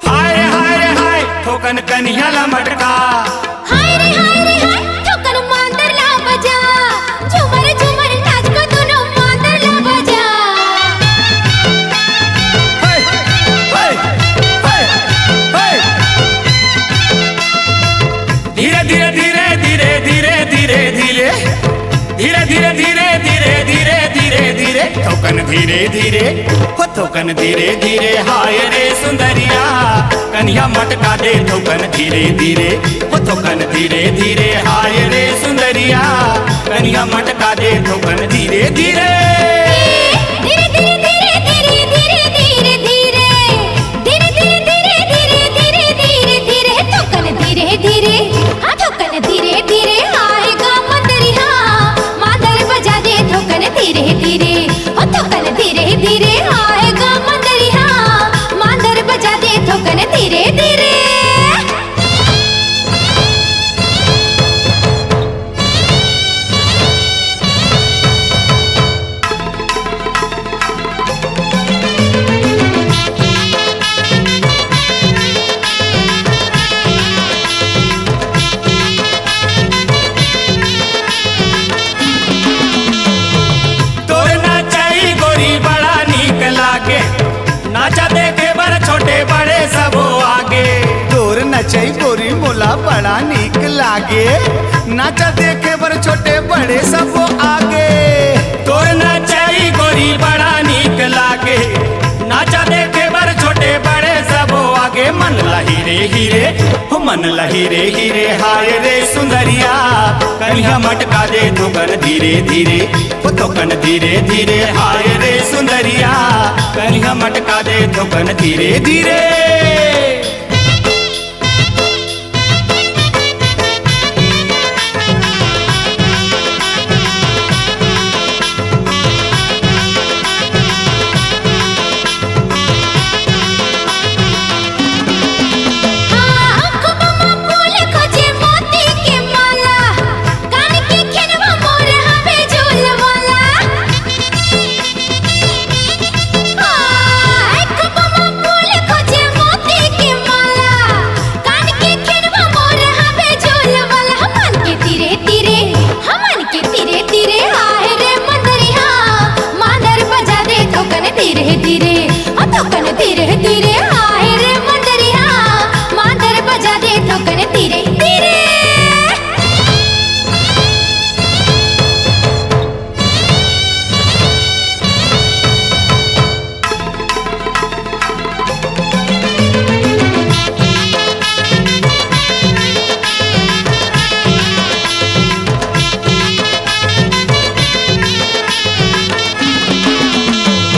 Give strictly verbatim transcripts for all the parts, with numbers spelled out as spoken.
हाय रे हाय रे हाय, थोकन कनिहा ला मटका। हाय रे हाय रे हाय, थोकन मांदर ला बजा। झूमर झूमर नाच को दोनों मांदर ला बजा। हाय, हाय, हाय, हाय। धीरे धीरे धीरे धीरे धीरे धीरे धीरे धीरे धीरे धीरे धीरे धीरे धीरे धीरे, थोकन धीरे धीरे, हो थोकन धीरे धीरे, हाय रे सुंदरिया, कनिहा मटका दे थोकन धीरे धीरे, हो थोकन धीरे धीरे, हाय रे सुंदरिया, कनिहा मटका दे थोकन धीरे धीरे। धीरे धीरे धीरे धीरे धीरे धीरे धीरे धीरे धीरे धीरे धीरे धीरे धीरे धीरे धीरे, थोकन धीरे धीरे, हाँ थोकन धीरे धीरे आए गा मंदरिहा, मांदर बजा दे थोकन धीरे धीरे, हो थोकन धीरे धीरे आए गा मंदरिहा, मांदर बजा दे थोकन धीरे धीरे। तोर नचई गोरी बड़ा नीक लागे, नाचा देखे बर छोटे बड़े सबो आगे। तोर नचई गोरी मोला बड़ा नीक लागे, नाचा देखे बर छोटे बड़े सबो आगे। तोर नचई गोरी बड़ा नीक लागे, नाचा देखे बर छोटे बड़े सबो आगे। मन ला हीरे हीरे, हो मन ला हीरे हीरे, हाय रे सुंदरिया, कनिहा मटका दे थोकन धीरे धीरे, हो थोकन धीरे धीरे, हाय रे सुंदरिया, कनिहा मटका दे थोकन धीरे धीरे।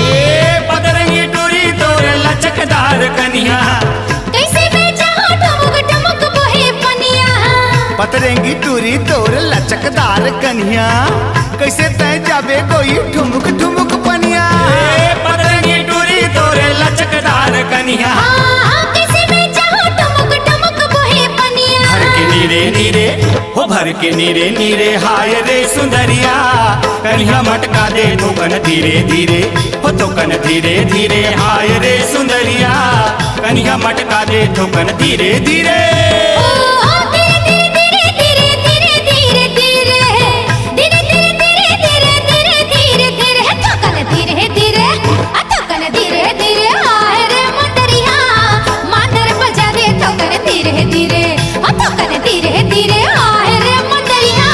ए पतरंगी टूरी तोर लचकदार कनिहा। कइसे बेचहूँ ठुमुक ठुमुक बोहे पनिया। पतरंगी टूरी तोर लचकदार कनिहा, कइसे तैं जाबे गोई ठुमुक ठुमुक पनिया। ए पतरंगी टूरी तोर लचकदार कनिहा। हाँ, हाँ, कइसे बेचहूँ ठुमुक ठुमुक बोहे पनिया। भर के नीरे नीरे, हो भर के नीरे नीरे, हाय रे सुंदरिया, कनिहा मटका दे थोकन धीरे धीरे, हो थोकन धीरे धीरे, हाय रे सुंदरिया, कनिहा मटका दे थोकन धीरे धीरे। ओ, ओ, धीरे, धीरे, धीरे, धीरे, धीरे, धीरे, धीरे, धीरे, धीरे, धीरे, धीरे, धीरे, धीरे, धीरे, हे थोकन धीरे, धीरे, आ थोकन धीरे, धीरे, आए रे मंदरिया, मांदर बजा दे थोकन धीरे, धीरे, आ थोकन धीरे, धीरे, आए रे मंदरिया,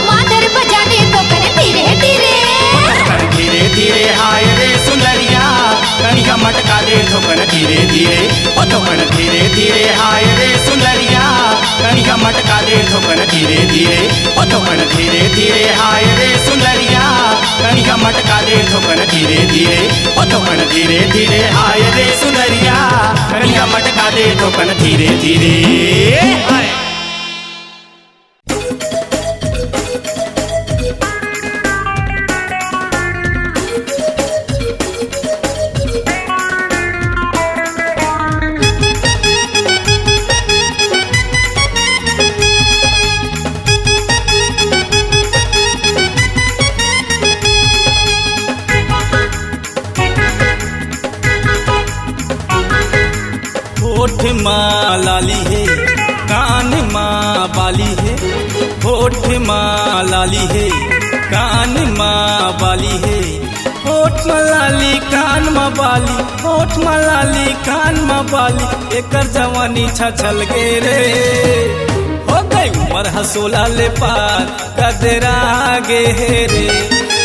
मांदर बजा दे थोकन धीरे, धीरे। थोकन धीरे, धीरे, हाय रे सुंदरिया, कनिहा मटका दे थोकन धीरे, धीरे, ओ थोकन धीरे, धीरे, हाय रे सुंदरिया, कनिहा मटका दे थोकन धीरे, धीरे, ओ थोकन धीरे, धीरे, हाय रे सुंदरिया, कनिहा मटका दे थोकन धीरे, धीरे, ओ थोकन धीरे, धीरे, हाय रे सुंदरिया, कनिहा मटका दे थोकन धीरे, धीरे। हाय। लाली हे, कान मा बाली हे, होठ मा लाली हे, कान मा बाली हे। होठ मा लाली, कान मा बाली, होठ मा लाली, कान मा बाली, एकर जवानी छछल गे रे। हो गई उमर ह सोला ले पार, गदरा गे हे रे।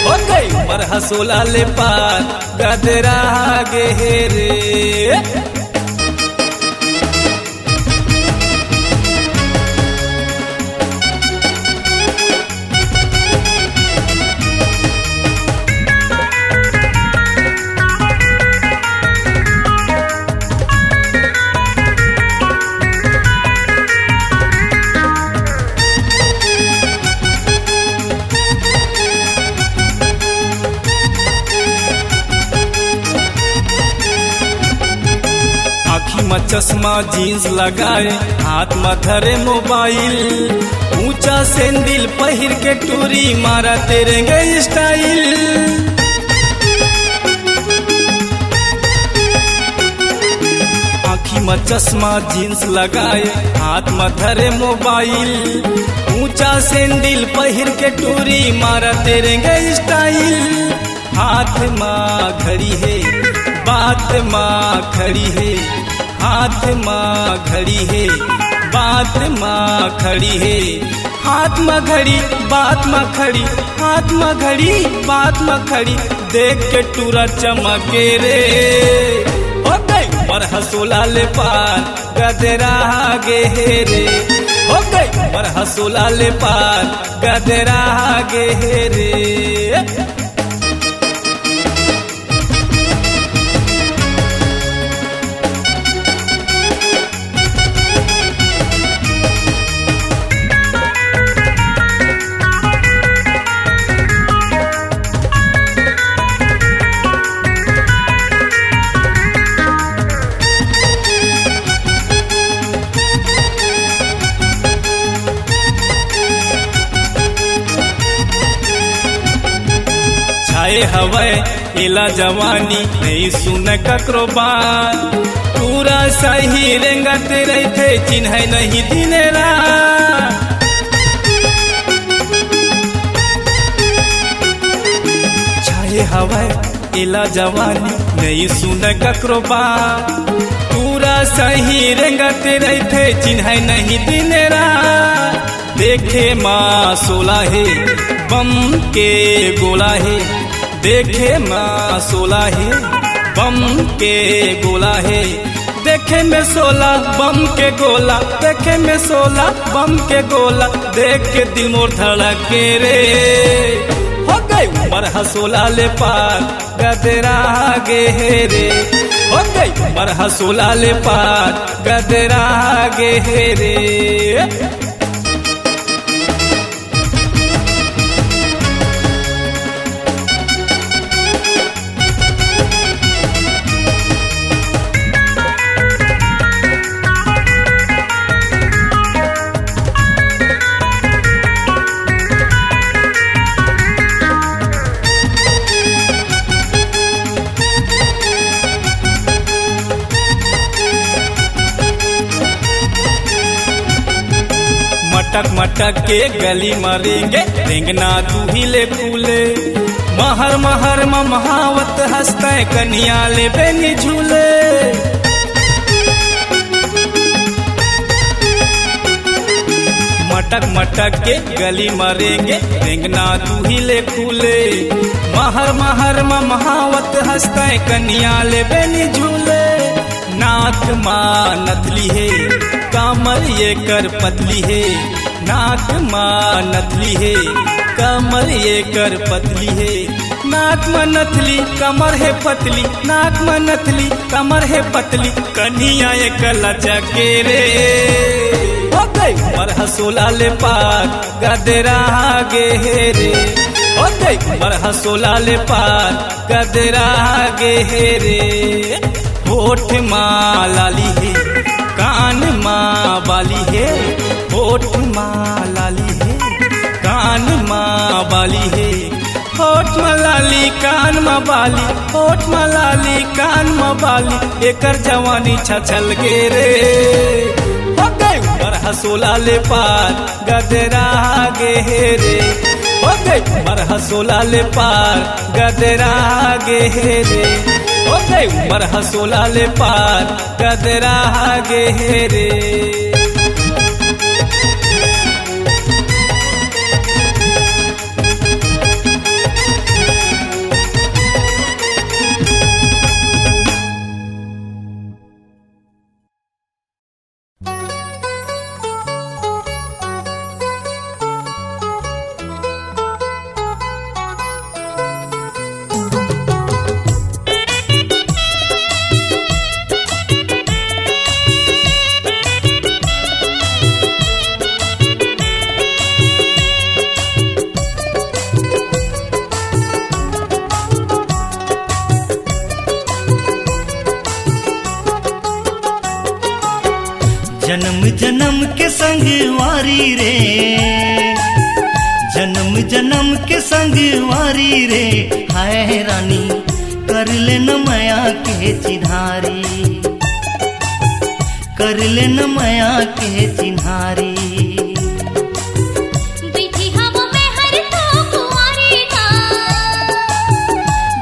हो गई उमर ह सोला ले पार, गदरा गे हे रे। आँखी म चश्मा, जींस लगाए, हाथ म धरे मोबाइल, ऊंचा सैंडल पहिर के टूरी मारा तेरेंगे स्टाइल। आँखी म चश्मा, जींस लगाए, हाथ म धरे मोबाइल, ऊंचा सैंडल पहिर के टूरी मारा तेरेंगे स्टाइल। हाथ मा घड़ी हे, बात मा खड़ी हे, हाथ मा घड़ी हे, बात मा खड़ी हे। हाथ मा घड़ी, बात मा खड़ी, हाथ मा घड़ी, बात मा खड़ी, देख के टूरा चमके रे। हो गई उमर ह सोला ले पार, गदरा गे हे रे। हो गई उमर ह सोला ले पार, गदरा गे हे रे। छाए हवय एला जवानी, नइ सुन ककरो बात। पूरा सही रेंगत रहिथे, चिन्हय नहीं दिन रात। छाए हवय एला जवानी, नइ सुन ककरो बात। पूरा सही रेंगत रहिथे, चिन्हय नहीं दिन रात। देखे मा सोला हे, बम के गोला हे। देखे मा सोला हे, बम के गोला हे। देखे में सोला, बम के गोला। देखे में सोला, बम के गोला। देख के दिल मोर धड़के रे। हो गई उमर ह सोला ले पार, गदरा गे हे रे। हो गई उमर ह सोला ले पार, गदरा गे हे रे। मटक मटक के गली म रेंगे, रेंगना तू ही ले फूले। महर महर म महावत हंसते, कनिया ले बेनी झूले। मटक मटक के गली म रेंगे, रेंगना तू ही ले फूले। महर महर म महावत हंसते, कनिया ले बेनी झूले। नाक मा नथली हे, कमर एकर पतली हे। नाक मा नथली हे, कमर एकर पतली हे। नाक मा नथली, कमर हे पतली। नाक मा नथली, कमर हे पतली। कनिया एकर लचके रे। हो गई उमर ह सोला ले पार, गदरा गे हे रे। हो गई उमर ह सोला ले पार, गदरा गे हे रे। होठ मा लाली हे, कान मा बाली हे। होठ मा लाली हे, कान मा बाली हे। होठ मा लाली, कान मा बाली। होठ मा लाली, कान मा बाली। एकर जवानी छछल गे रे। सोला ले पार गदरा गे हे रे, हो गे उमर ह सोला ले पार गदरा गे हे रे, हो गे उमर ह सोला ले पार गदरा गे हे रे। जनम जनम के संगवारी रे, जनम जनम के संगवारी रे, हाय रानी, कर ले न मया के चिन्हारी, कर ले न मया के चिन्हारी। बैठी हवं मैं हर तो कुंवारी गा,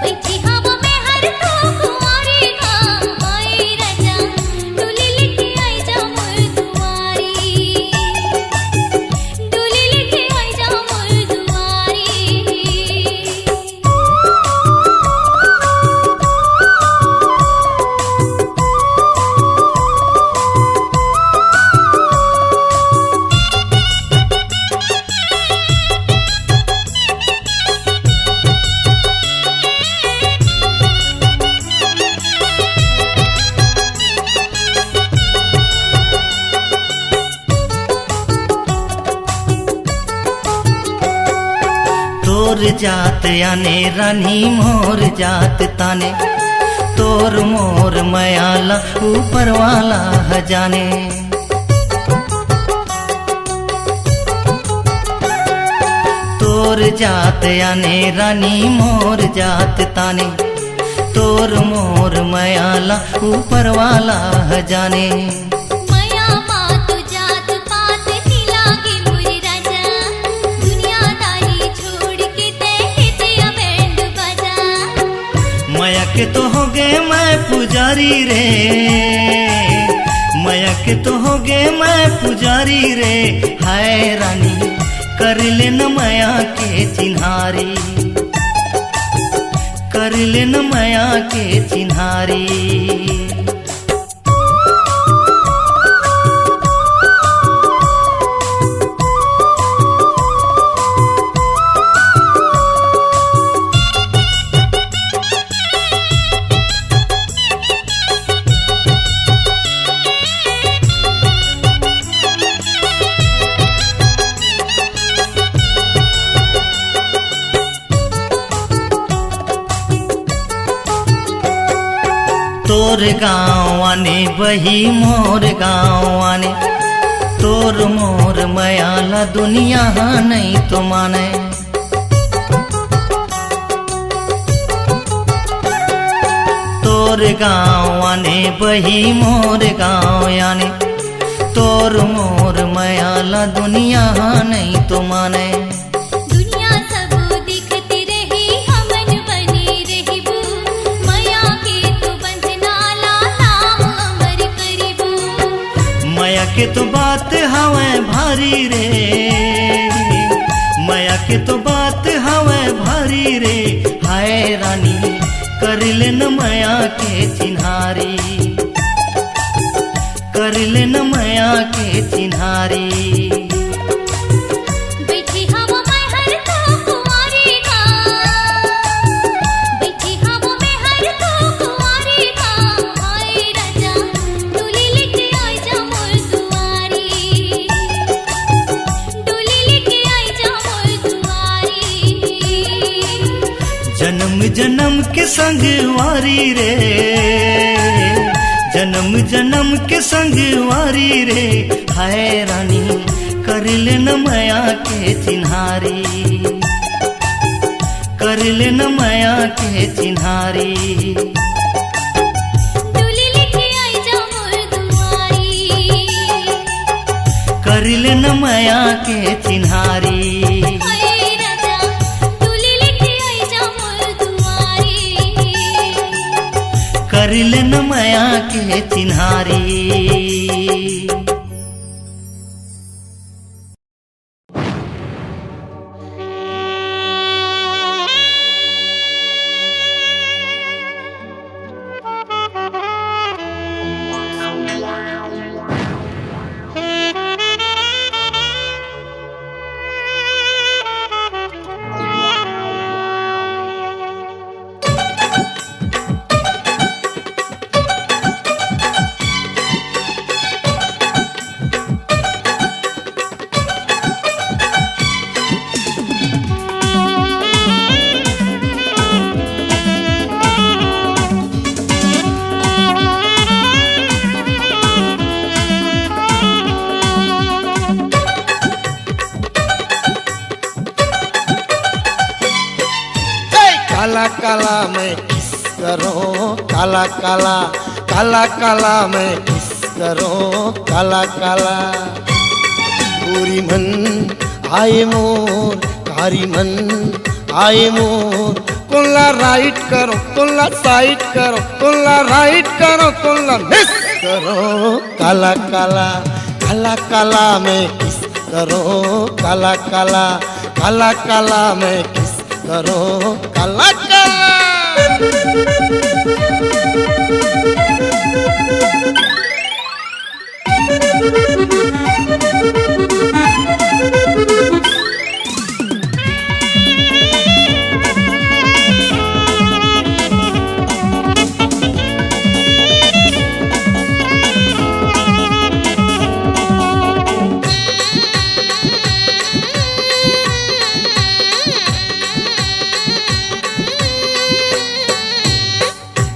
बैठी हवं मैं हर तो कुंवारी गा, आए राजा, डोली लेके आए जा मोर दुआरी, डोली लेके आए जा मोर दुआरी। तोर जात आने रानी मोर जात ताने, तोर मोर मया ला ऊपर वाला ह जाने। तोर जात आने रानी मोर जात ताने, तोर मोर मया ला ऊपर वाला ह जाने। मया मा तो जात पात नी लागे मोर राजा, दुनियादारी छोड़ के तैं लेते आ बैंड बाजा। मया के तो हो गे मैं पुजारी रे, मया के तो हो गे मैं पुजारी रे, हाय रानी, कर ले न मया के चिन्हारी, कर ले न मया के चिन्हारी। तोर गाँव आने बही मोर गाँव आने, तोर मोर मया ला दुनिया ह नहीं तो माने। तोर गाँव आने बही मोर गाँव आने, तोर मोर मया ला दुनिया ह नहीं तो माने। दुनिया सब दिखती रही, हमन बने रहिबू। मया के तो बंधना ला नाम अमर करिबू। मया के तो बात हवय भारी रे, मया के तो बात हवय भारी रे। हाय रानी, कर ले न मया के चिन्हारी, कर ले न मया के चिन्हारी। बैठी हवं मैं हर तो कुंवारी गा, बैठी हवं मैं हर तो कुंवारी गा। आए राजा, डोली लेके आए जा मोर दुआरी, डोली लेके आए जा मोर दुआरी। जन्म जन्म के संगवारी रे, जन्म जन्म के संगवारी रे, हाय रानी, कर ले न मया के चिन्हारी, कर ले न मया के चिन्हारी। डोली लेके आई जा मोर दुआरी। करिले न मया के चिन्हारी। ओए राजा, डोली लेके आई जा मोर दुआरी। करिले न मया के चिन्हारी। काला काला मैं किस करो, काला काला, काला काला मैं किस करो, काला काला। गोरी मन आए मोर, कारी मन आए मोर, कोन ला राइट करो, कोन ला साइड करो, कोन ला राइट करो, कोन ला मिस करो। काला काला, काला काला मैं किस करो, काला काला, काला काला मैं किस करो, काला काला।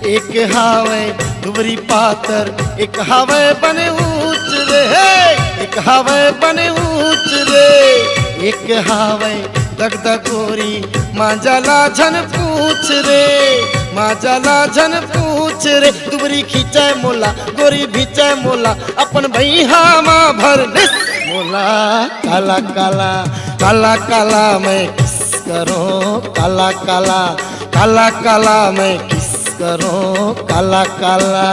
एक हावय दुबरी पातर, एक हावय बने ऊंच रे, हे, एक हावय बने ऊंच रे, एक हावय दगदगोरी, मांजा ला झन पूछ रे, मांजा ला झन पूछ रे। दुबरी खींचय मोला, गोरी भींचय मोला, अपन बइहा मा भर लिस मोला। काला काला, काला काला मैं किस करो, काला काला, काला काला मैं किस करो, काला काला।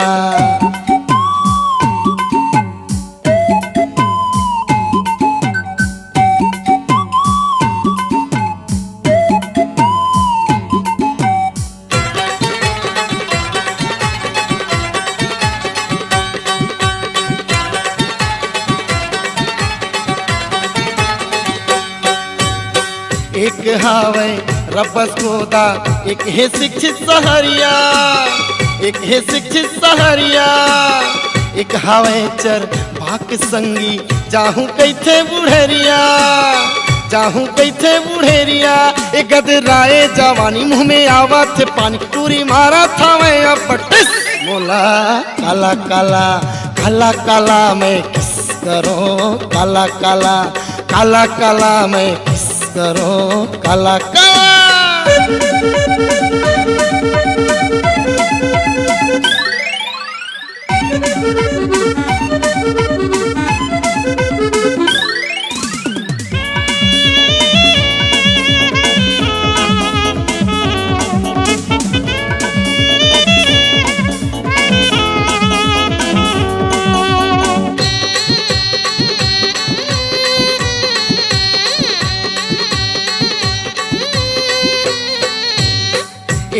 एक हावय रबस गोदा, एक हे शिक्षित सहरिया, एक हे शिक्षित सहरिया, एक हावय चर बाक संगी, जाहूं कहिथे बुढ़ेरिया, जाहूं कहिथे बुढ़ेरिया। ए गदराए जवानी, मुंह में आवत हे पानी, टूरी मारत हावय अब टिस मोला। काला काला, काला काला मैं किस करो, काला काला, काला काला मैं किस करो, काला काला।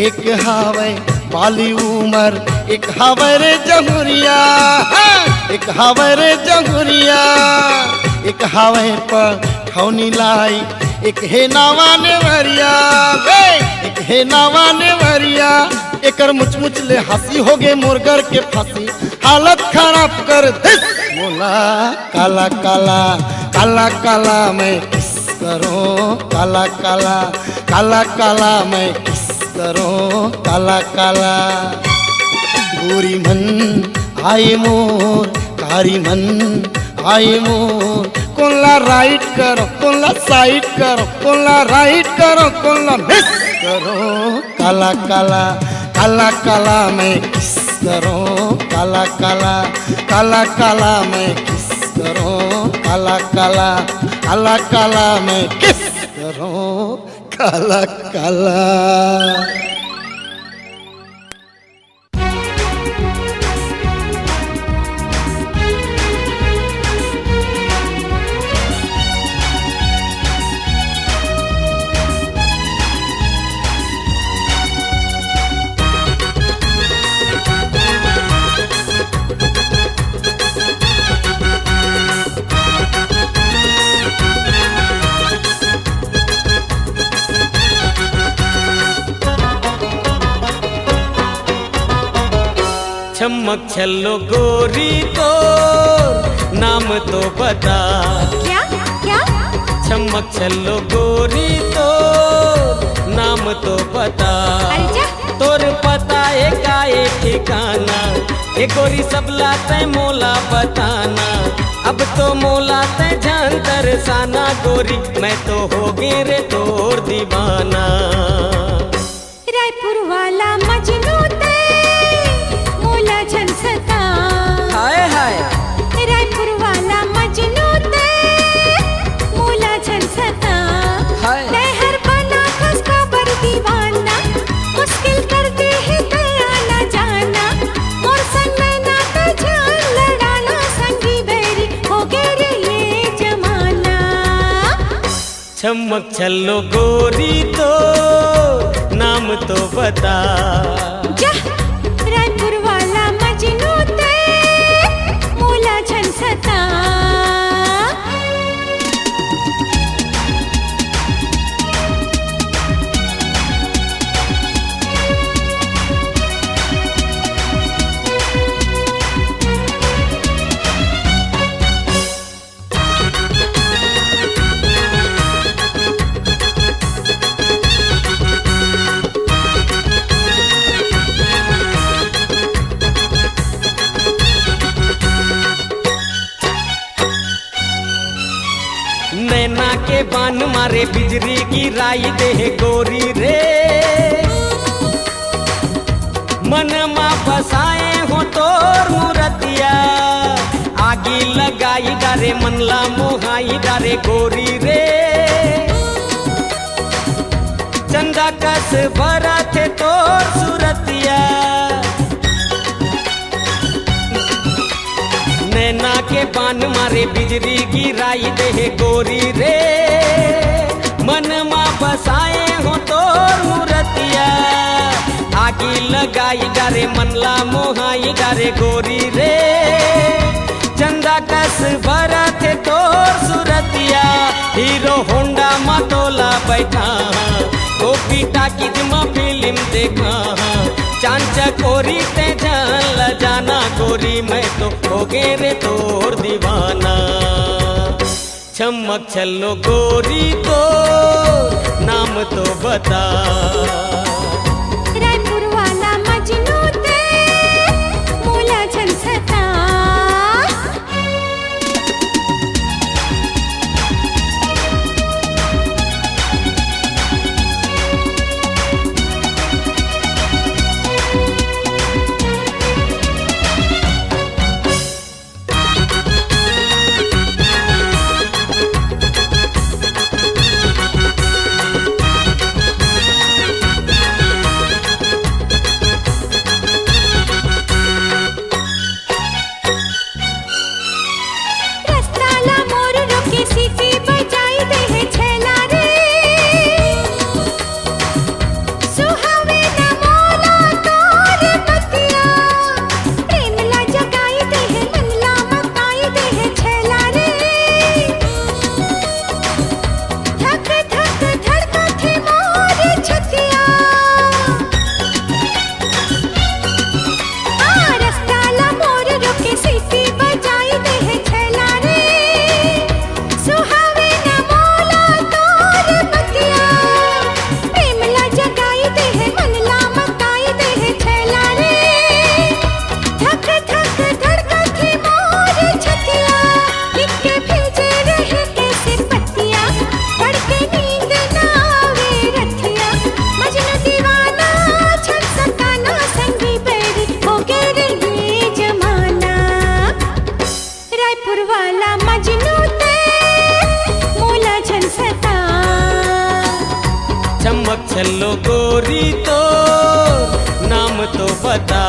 एक हावय बाली उमर, एक हावय रे जहुरिया, हाँ, एक हावय रे जहुरिया, एक हावय पठौनी लाई, एक हे नावा नेवरिया, वे, एक हे नावा नेवरिया। एकर मुचमुच ले हांसी, होगे मोर गर के फांसी, हालत खराब कर दिस मोला। काला काला, काला काला मैं किस करो, काला काला, काला काला मैं किस करो, काला काला। गोरी मन आए मोर, कारी मन आए मोर, कोन ला राइट करो, कोन ला साइड करो, कोन ला राइट करो, कोन ला मिस करो। काला काला, काला काला मैं किस करो, काला काला, काला काला मैं किस करो, काला काला, काला, काला मैं किस करूं, काला, काला। छमक छल्लो गोरी तोर नाम तो बता। क्या? क्या? छमक छल्लो गोरी तोर नाम तो बता। अरे जा। तोर पता ए का ए ठिकाना, ए गोरी सबला तै मोला बताना। अब तो मोला तै जान तरसाना गोरी, मैं तो हो गे रे तोर दीवाना। रायपुर वाला मजनू तै मोला झन सता। हाय, हाय। रायपुर वाला मजनू तै मोला झन सता। हाय। तै हर बना कस काबर दीवाना, मुश्किल कर दे हे तै आना जाना। मोर संग नैना तै जान लड़ाना, संगी बैरी हो गे रे ये जमाना। छमक छल्लो गोरी तो नाम तो बता। जा, रायपुर वाला मजनू तै मोला झन सता। नैना के बान मारे बिजली गिराई दे हे गोरी रे। मन मा बसाए हो तोर मूरतिया, आगी लगाई डारे मन ला मोहाई डारे गोरी रे। चंदा कस बरत हे तोर सूरतिया। नैना के बान मारे बिजली गिराई दे हे गोरी रे। मन मा बसाए हो तोर मूरतिया, आगी लगाई डारे मन ला मोहाई डारे गोरी रे। चंदा कस बरत हे तोर सूरतिया, हीरो होंडा मा तोला बैठा, गोपी टाकीज मा फिल्म देखा। चांद चकोरी तै जान ल जाना गोरी, मैं तो हो गे रे तोर दीवाना। छमक छल्लो गोरी तो नाम तो बता। रायपुर वाला मजनू तै मोला झन सता। हेलो गोरी, तोर नाम तो बता,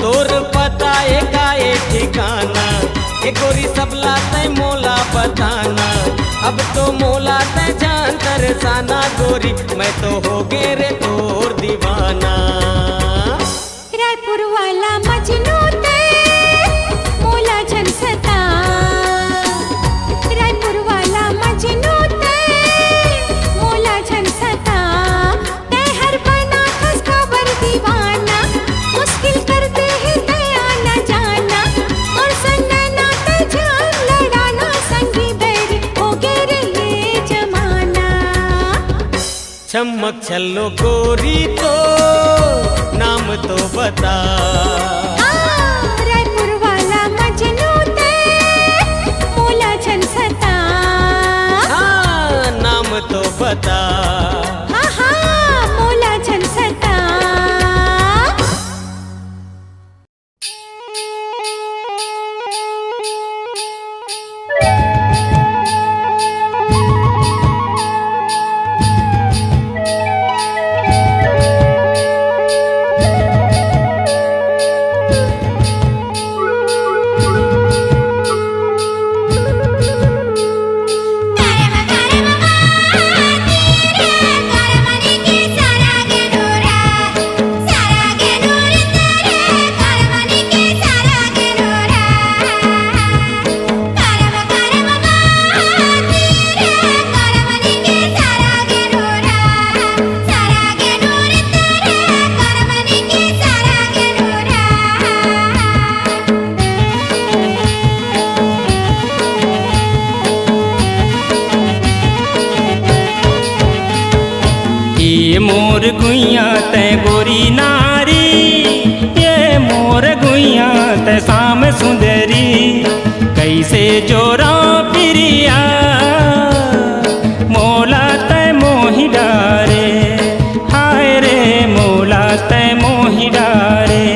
तोर पता ए का ए ठिकाना। ए गोरी, सबला तै मोला बताना, अब तो मोला तै जान तरसाना। गोरी, मैं तो हो गे रे तोर दीवाना। रायपुर वाला मजनू ते मोला झन सता, रायपुर वाला मजनू ते मोला झन सता। तै हर बनाथस काबर दीवाना, मुश्किल कर दे हे तै आना जाना। मोर संग नैना तै जान लड़ाना, संगी बैरी हो गे रे ये जमाना। चमक छल्लो गोरी, तोर नाम तो बता। हाँ, रायपुर वाला मजनू ते मोला झन सता। हाँ, नाम तो बता। हाँ, हाँ, मोला झन सता। ये मोर गुइया तै गोरी नारी, ये मोर गुइया तै साम सुंदरी, कैसे जोरा पिरिया, मोला तै मोहि डारे, हाय रे मोला तै मोहि डारे।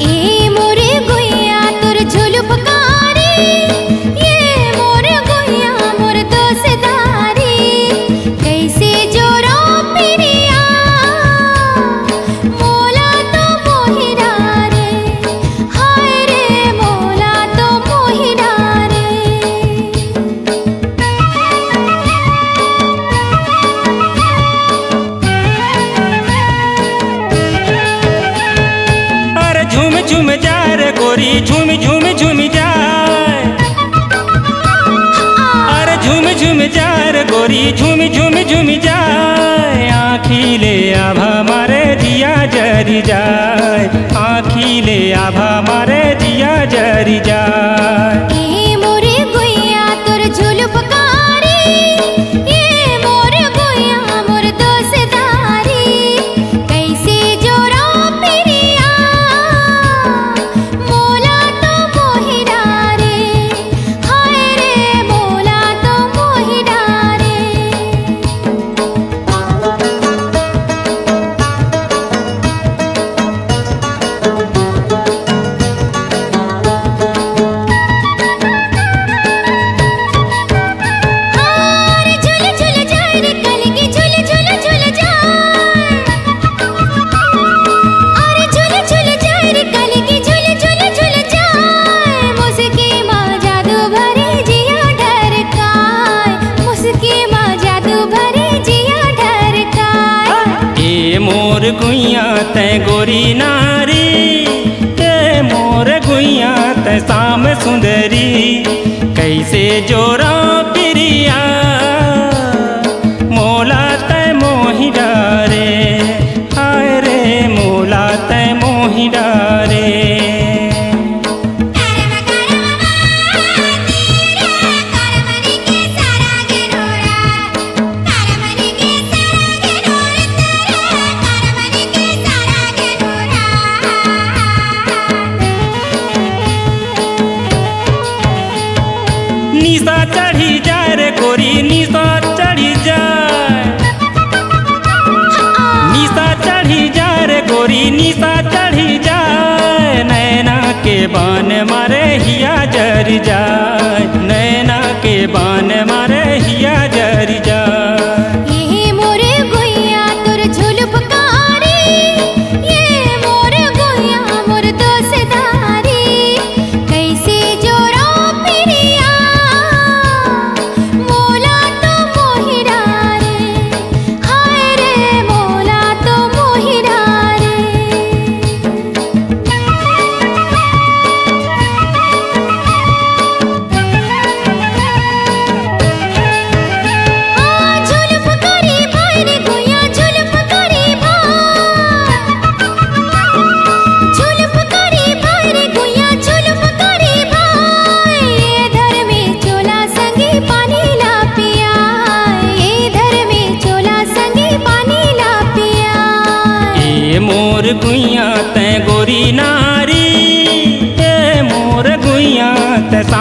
ए मोर गुइया तोर झुलुपकारी, ये मोर गुइया मोर दोसदारी, कैसे जोरा पिरिया, मोला तो मोहि डारे, हाय रे मोला तो मोहि डारे। अरे झूम झूम जा रे गोरी, झूम झूम झूम जाए। अरे झूम झूम जा रे गोरी, झूम झूम झूम जाए। आँखी ले आभा मारे जिया जरी जाए, आँखी ले आभा मारे जिया जरी जाए। ए मोरे गुइया तोर झुलुपकारी, ए मोर गुइया मोर दोसदारी, कैसे जोरा पिरिया, मोला तो मोहि डारे, हाय रे मोला तो मोहि डारे। अरे झुल झुल जाए रे कलगी, झुल झुल झुल जाए। अरे झुल झुल जाए रे कलगी, झुल झुल झुल जाए। मुस्की मा जादू भरे जिया ढरकाए, मुस्की मा जादू भरे जिया ढरकाए। ए मोर गुइया तै गोरी नारी, ए मोर गुइया तै साम सुंदरी, कैसे जोरा पिरिया, मोला तै मोहि डारे, हाय रे मोला तै मोहि डारे। निशा चढ़ी जाए रे गोरी, निशा चढ़ी जाए। निशा चढ़ी जाए रे गोरी, निशा चढ़ी जाए। नैना के बान मारे हिया जरी जाए, नैना के बान मारे हिया जरी जाए। ए मोरे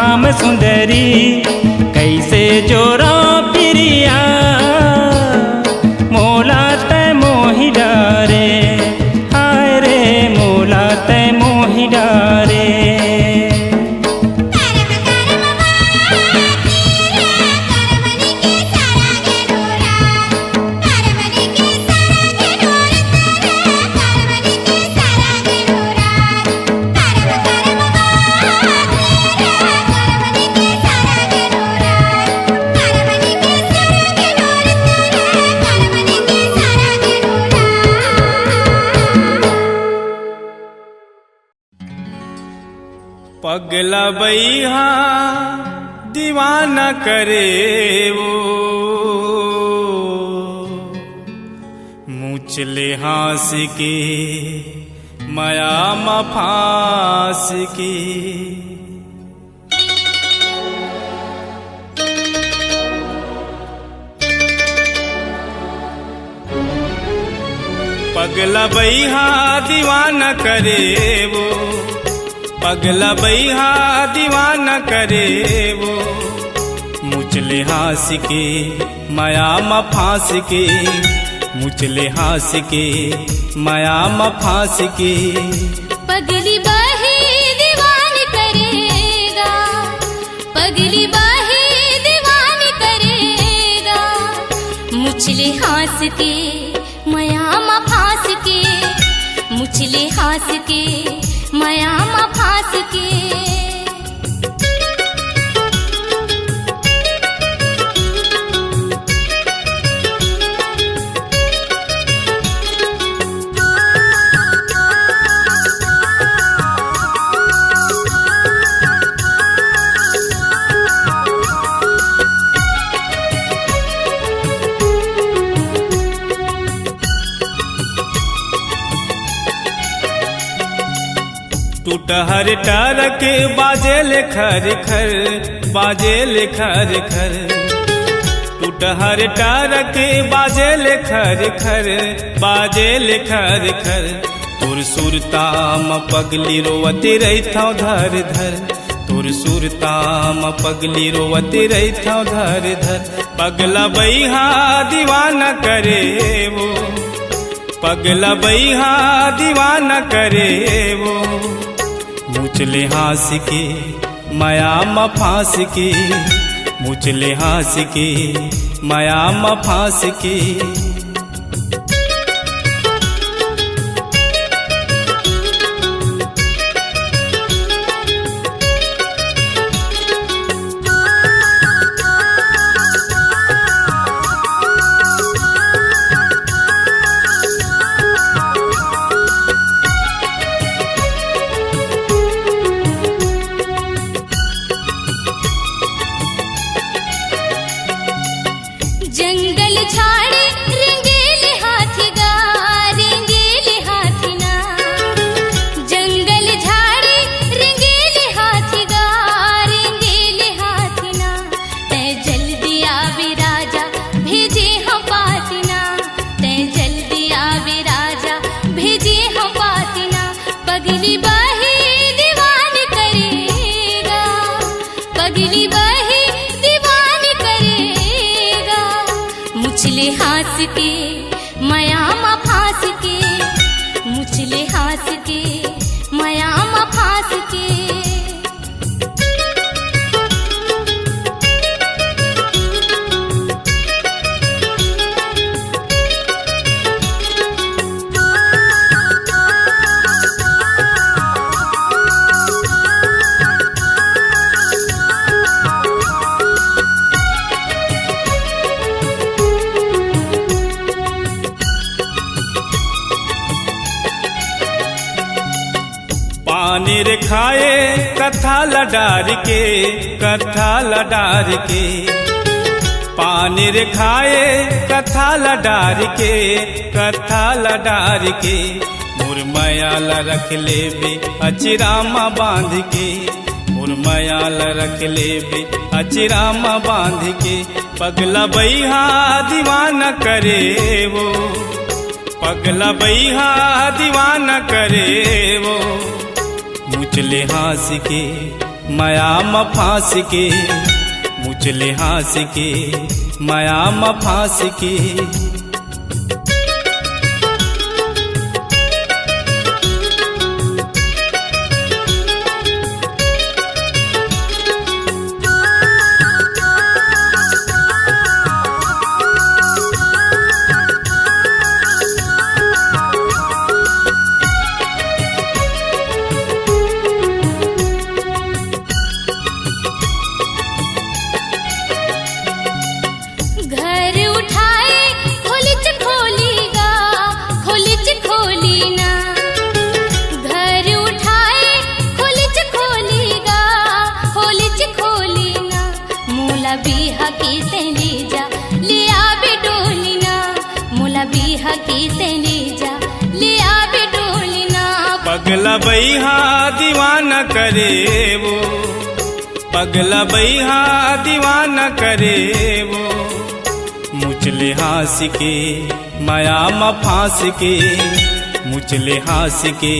श्याम सुंदरी, कइसे जोरंव पिरिया, मोला तैं मोहि डारे, हाय रे, मोला तैं मोहि डारे। पगला बइहा दीवाना करे वो, मुचले हाँस के मया म फाँस के। पगला बइहा दीवाना करे वो, पगला बइहा दीवाना करे वो, मुचले हाँस के मया म फाँस के, मुचले हाँस के मया म फाँस के। पगली बही दीवान करेगा, पगली बही दीवान करेगा, मुचले हाँस के मया म फाँस के, मुचले हाँस के मया म फाँस के। टुटहर टरक बाजेल खर खर, बाजेल खर खर। टुटहर टरक बाजेल खर खर, बाजेल खर खर। तोर सुरता म पगली रोवत रहिथंव धर धर, तोर सुरता म पगली रोवत रहिथंव धर धर। पगला बइहा दीवाना करे वो, पगला बइहा दीवाना करे वो, मुचले हाँस के मया म फाँस के, मुचले हाँस के मया म फाँस के। जंगल झाड़ी रेंगेल हाथी गा, रेंगेल हाथी ना। जंगल झाड़ी रेंगेल हाथी गा, रेंगेल हाथी ना। तैं जल्दी आवे राजा, भेजे हंव पाती ना। तैं जल्दी आवे राजा, भेजे हंव पाती ना। पगली बही दीवान करेगा, पगली बही दीवान करेगा। मुचले हाँस के मया म फाँस के, मुचले हाँस के मया म फाँस के। पानी रे खाए कथा ल डार के, कथा ल डार के। पानी रे खाए कथा ल डार के, कथा ल डार के। मोर मया ल रख लेबे अचिरा म बांध के, मोर मया ल रख लेबे अचिरा म बांध के। पगला बइहा दीवाना करे वो, पगला बइहा दीवाना करे वो, मुचले हाँस के मया म फांस के, मुचले हांस के, मया म फांस के। घर उठाए खोलिच खोली गा, खोलिच खोली ना। घर उठाए खोलिच खोली गा, खोलिच खोली ना। मोला बिहा के तें ले जा, ले आबे डोली ना। मोला बिहा के तें ले जा, ले आबे डोली ना। पगला बइहा दीवाना करे वो, पगला बइहा दीवाना करे वो। मुचले हांस के, मया म फांस के, मुचले हांस के,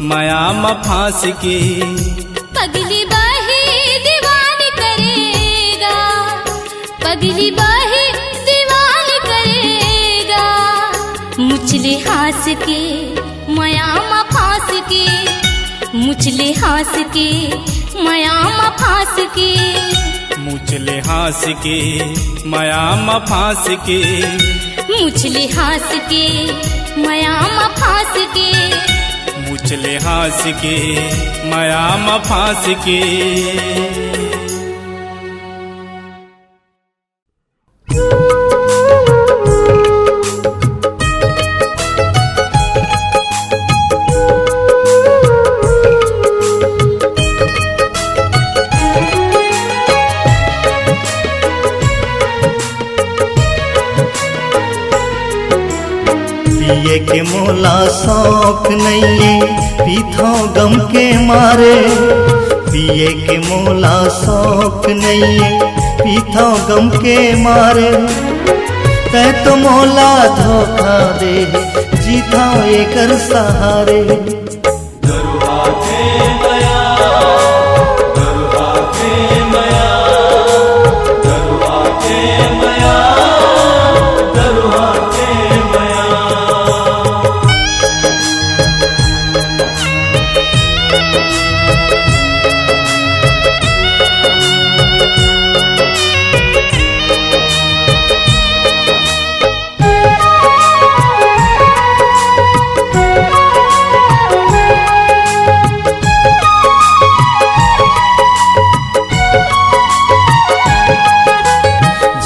मया म फांस के। पगली बही दीवानी करे गा, पगली बही दीवानी करे गा। मुचले हांस के, मया म फांस के, मुचले हांस के, मया म फांस के। मुचले हांस के, मया म फांस के। मुचले हांस के, मया म फांस के। मुचले हांस के, मया म फांस के। पिए के मोला शौक नइये, पीथौं गम के मारे। पिए के मोला शौक नइये, पीथौं गम के मारे। तैं तो मोला धोखा दे, जीथौं एकर सहारे।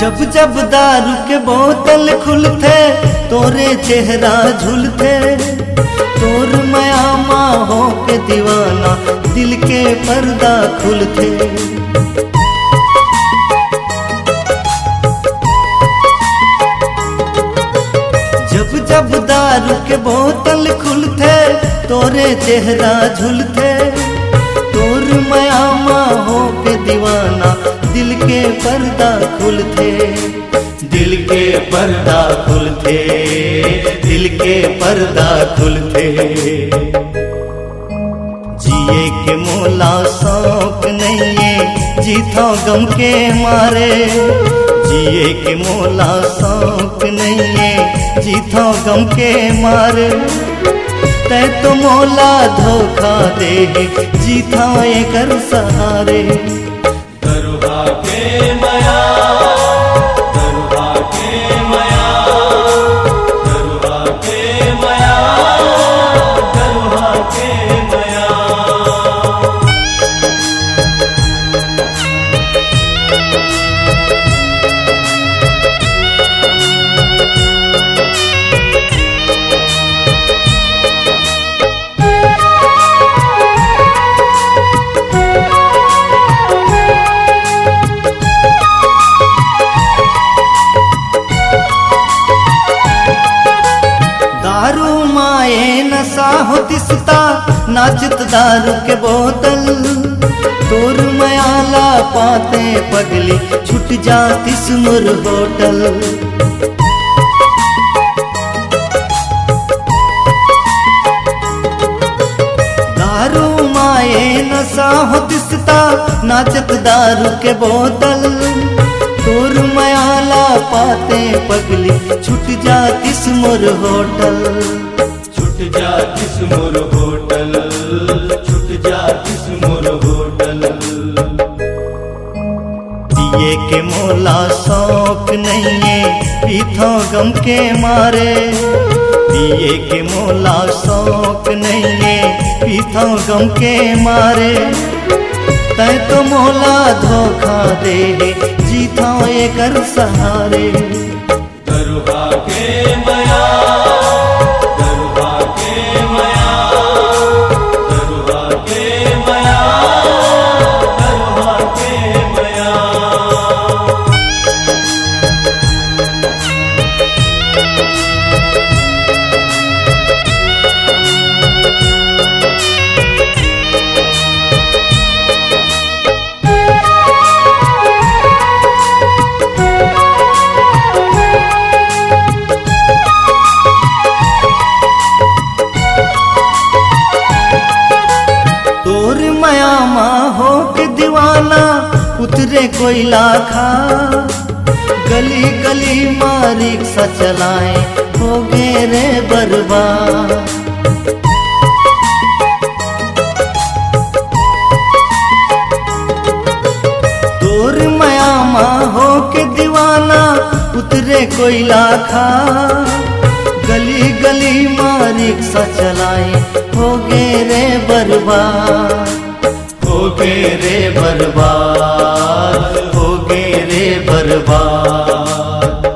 जब जब दारू के बोतल खुलथे, तोरे चेहरा झुलथे। तोर मया मा होके दीवाना, दिल के पर्दा खुलथे। जब जब दारू के बोतल खुलथे, तोरे चेहरा झुलथे। तोर मया मा होके दीवाना, दिल के पर्दा खुलथे। दिल के पर्दा खुलथे, दिल के पर्दा खुलथे। जिए के मोला शौक नइये, जीथौं गम के मारे। जिए के मोला शौक नइये, जीथौं गम के मारे। तैं तो मोला धोखा दे, जीथौं एकर सहारे। दरुहा के मया, दरुहा के मया, दरुहा के मया, दरुहा के मया। दारू माये नशा होतिस ता, नाचित दारू के बोतल। तोर मया ला पाते पगली, छूट जातिस मोर होटल। दारू माये नशा होतिस नाचत दारू के बोतल, तोर मया ला पाते पगली, छूट जातिस मोर होटल। छूट जातिस मोर होटल, छूट जातिस मोर होटल। पिए के मोला शौक नइये, पीथौं गम के मारे। पिए के मोला शौक नइये, पीथौं गम के मारे। तैं तो मोला धोखा दे हे, जीथौं एकर सहारे। दरुहा के मया, दरुहा के मया, दरुहा के मया, दरुहा के मया। तोर मया मा होके दीवाना, उतरे कोई लाखा। गली गली मा रिक्शा चलाए, हो गे रे बर्बाद। तोर मया मा होके दीवाना, उतरे कोई लाखा। गली गली मा रिक्शा चलाए, हो गे रे बर्बाद। हो गे रे बर्बाद, हो गे रे बर्बाद।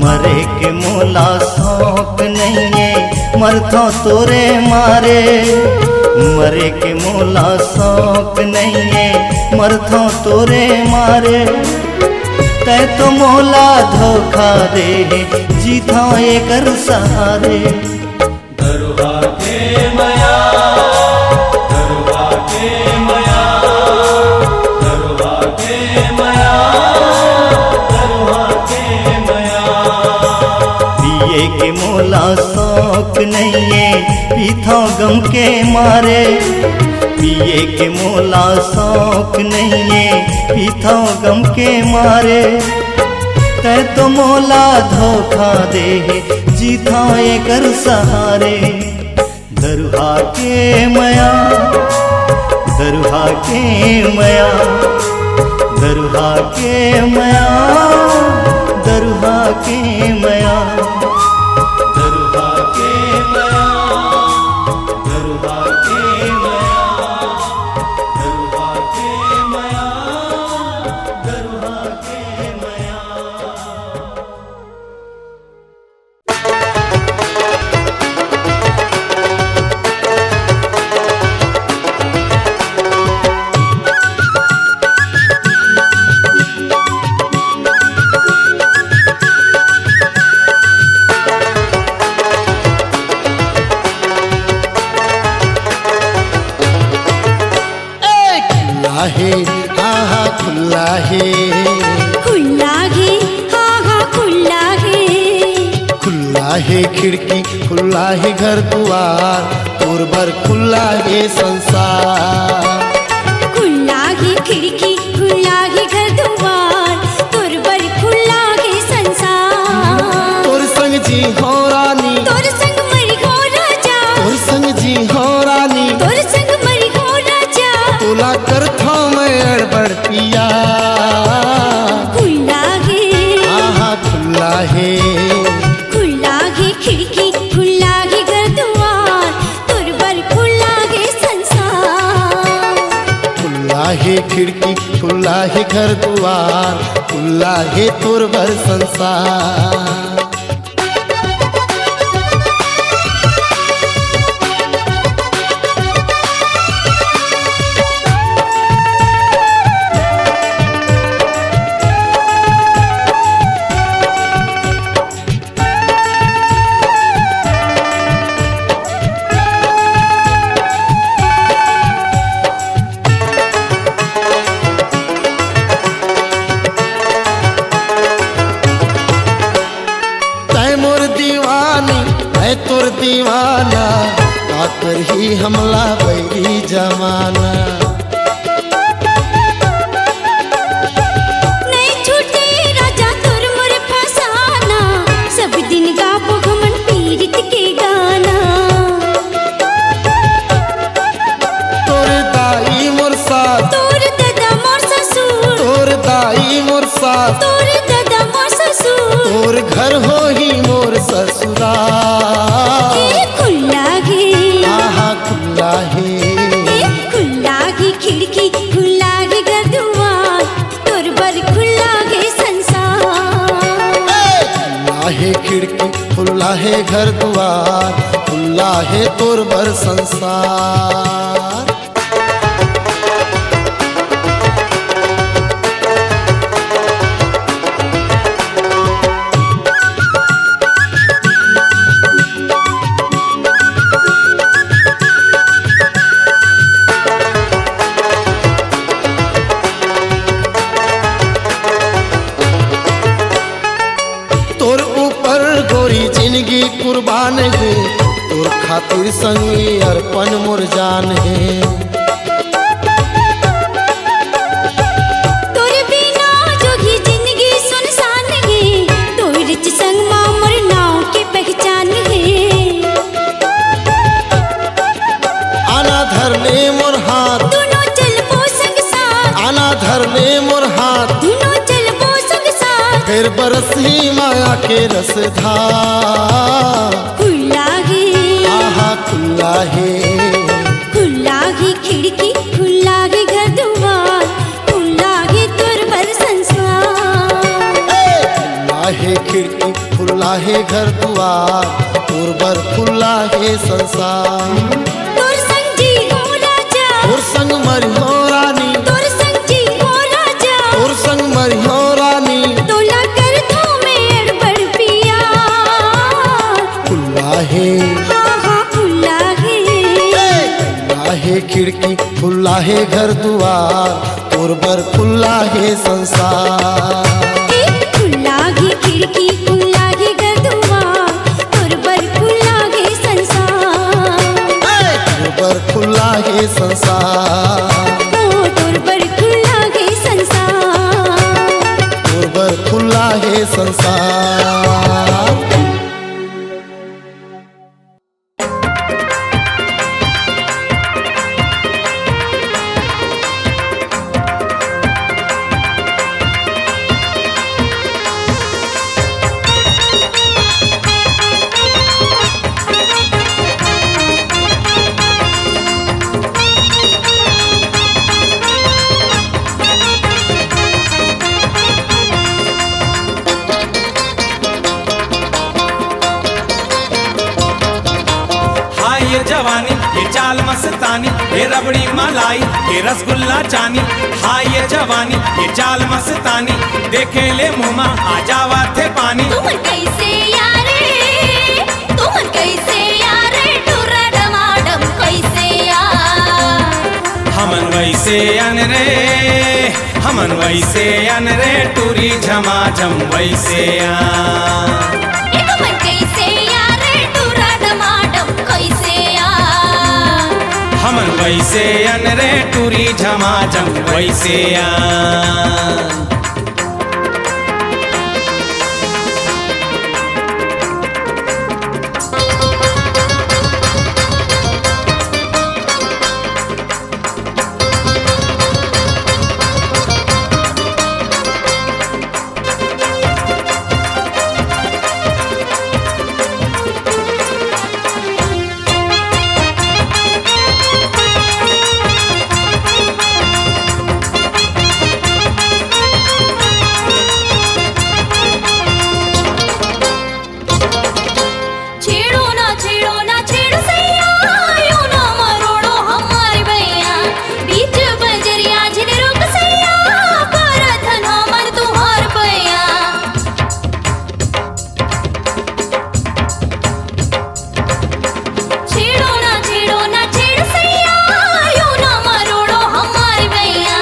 मरे के मोला शौक नइये, मरथौं तोरे मारे। मरे के मोला शौक नइये, मरथौं तोरे मारे। तैं तो मोला धोखा दे हे, जीथौं एकर सहारे। दरुहा के मया, दरुहा के मया, दरुहा के मया, दरुहा के मया। पिए के मोला शौक नइये, पीथौं गम के मारे। पिए के मोला शौक नइये, पीथौं गम के मारे। तैं तो मोला धोखा दे हे, जीथौं एकर सहारे। दरुहा के मया, दरुहा के मया, दरुहा के मया, दरुहा के मया, दरुहा के मया, दरुहा के मया, दरुहा के मया, दरुहा के मया। ए, खुल्ला हे, हाँ, हाँ, खुल्ला हे। खुल्ला हे, हाँ, हाँ, खुल्ला हे। खुल्ला हे खिड़की, खुल्ला हे घर दुवार, तोर बर खुल्ला हे संसार। खुल्ला हे खिड़की, खुल्ला हे घर दुवार, तोर बर खुल्ला हे संसार। तोर संग जी हो रानी, तोर संग मरी हो राजा। तोर संग जी हो रानी, तोर संग मरी हो राजा। तोला करथौं मैं अड़बड़ पिया। खुल्ला हे, हाँ, हाँ, खुल्ला हे। खुल्ला हे खिड़की, खुल्ला हे घर दुवार, तोर बर खुल्ला हे संसार। खुल्ला हे खिड़की, खुल्ला हे घर दुवार, खुल्ला हे तोर बर संसार। तैं मोर दीवानी, मैं तोर दीवाना, का करही हमला बैरी जमाना। हे घर दुआर, खुल्ला हे तोर बर संसार। तोर ऊपर गोरी जिनगी कुर्बान हे, तोर खातिर संगी अर्पण मोर जान हे। तोर बिना जोगी जिनगी सुनसान हे, तोर संग मा मोर नाव के पहचान हे। आना धर ले मोर हाथ, दुनों चलबो संग साथ। आना धर ले मोर हाथ, दुनों चलबो संग साथ। फेर बरसही माया के रसधार। खुल्ला हे, आहा खुल्ला हे, खुल्ला हे खिड़की, खुल्ला हे घर दुआर, खुल्ला हे तोर बर संसार। ए! खुल्ला हे खिड़की, खुल्ला हे घर दुआर, तोर बर खुल्ला हे संसार। तोर संग जी हो राजा, तोर संग मरी हो रानी, तोर संग जी हो राजा, तोर संग मरी हो रानी, तोला करथों मैं अड़बड़ पिया। खुल्ला हे, हाँ, हाँ, खुल्ला हे। ए! खुल्ला हे खिड़की, खुल्ला हे घर दुआर, तोर बर खुल्ला हे संसार। ए, खुल्ला हे खिड़की, खुल्ला हे घर दुआर, तोर बर खुल्ला हे संसार। ए, तोर बर खुल्ला हे संसार। ओ, तोर बर खुल्ला हे संसार। तोर बर खुल्ला हे संसार। हाय ये जवानी, ये चाल मस्तानी, ये रबड़ी मलाई, ये रसगुल्ला चानी। हाय ये जवानी, ये चाल मस्तानी, देखे ले मुँह मा आ जावत हे पानी। तुमन कैसे यार रे, तुमन कैसे यार रे, टुरा डमाडम कैसे यार? हमन वैसे अन रे, हमन वैसे अन रे, टूरी झमाझम वैसे आ। ए तुमन कैसे आ रे, टूरा डमाडम कैसे आ? हमन वैसे अन रे, टूरी झमाझम वैसे आ। छेड़ो ना, छेड़ो ना, छेड़ सैया, यूं ना मरोड़ो हमार बइया। बीच बजरिया झिन रोक सैया, परथन हमर तुहार बइया। छेड़ो ना, छेड़ो ना, छेड़ सैया, यूं ना मरोड़ो हमार बइया।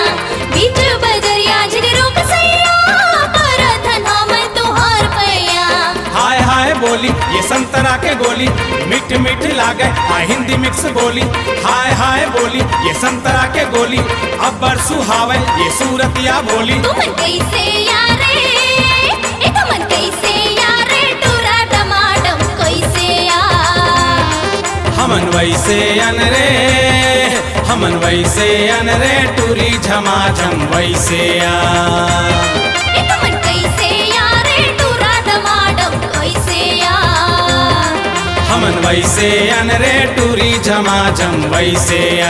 बीच बजरिया झिन रोक सैया, परथन हमर तुहार बइया। हाय हाय बोली ये संतरा के गोली, मीठ मीठ लागे आ हिंदी मिक्स बोली। हाय हाय बोली ये संतरा के गोली, अब्बड़ सुहावे ये सूरतिया भोली। तुमन कैसे यार रे, ए तुमन कैसे यार रे, टूरा डमाडम कैसे यार? हमन वैसे अन रे, हमन वैसे अन रे, टूरी झमाझम वैसे आ। ए तुमन कैसे यार रे, टूरा डमाडम कैसे आ? हमन वैसे अन रे, टूरी झमाझम वैसे आ।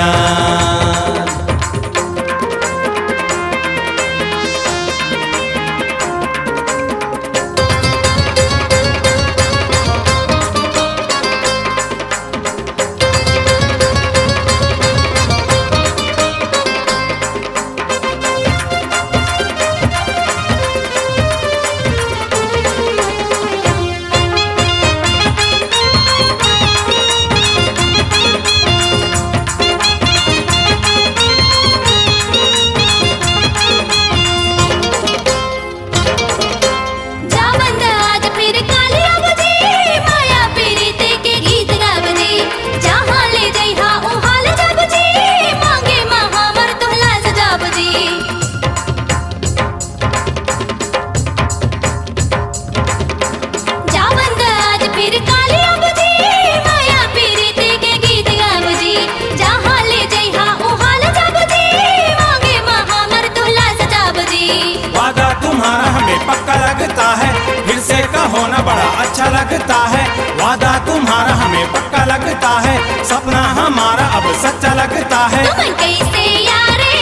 बड़ा अच्छा लगता है, वादा तुम्हारा हमें पक्का लगता है, सपना हमारा अब सच्चा लगता है। तुमन कैसे यार रे,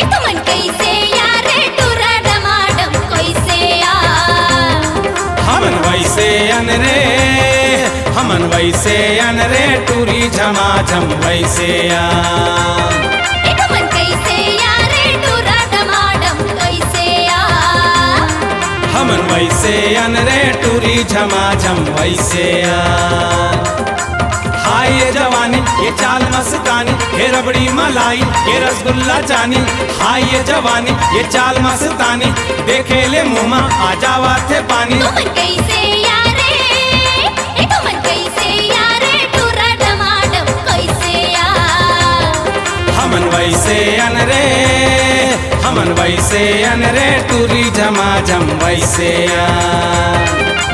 ए तुमन कैसे यार रे, टूरा डमाडम कैसे यार? हमन वैसे अन रे, हमन वैसे अन रे, टूरी झमाझम वैसे अन। ए तुमन कैसे यार रे, टूरा डमाडम कैसे यार? हमन वैसे अन रे, टूरी झमाझम वैसे अन। हाय ये जवानी, ये चाल मस्तानी, ये रबड़ी मलाई, ये रसगुल्ला चानी। हाय ये जवानी, ये चाल मस्तानी, देखे ले मुँह मा आ जावत हे पानी। तुमन कैसे यार रे, ए तुमन कैसे यार रे, टूरा डमाडम कैसे यार? हमन वैसे अन रे, हमन वैसे अन रे, टूरी झमाझम वैसे अन।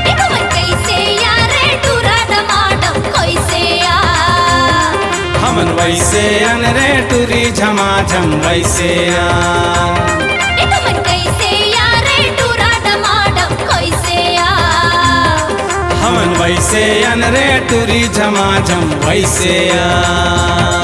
ए तुमन कैसे यार रे, टूरा डमाडम कैसे यार? हमन वैसे अन रे, टूरी झमाझम वैसे अन। ए तुमन कैसे यार रे, टूरा डमाडम कैसे यार? हमन वैसे अन रे, टूरी झमाझम वैसे अन।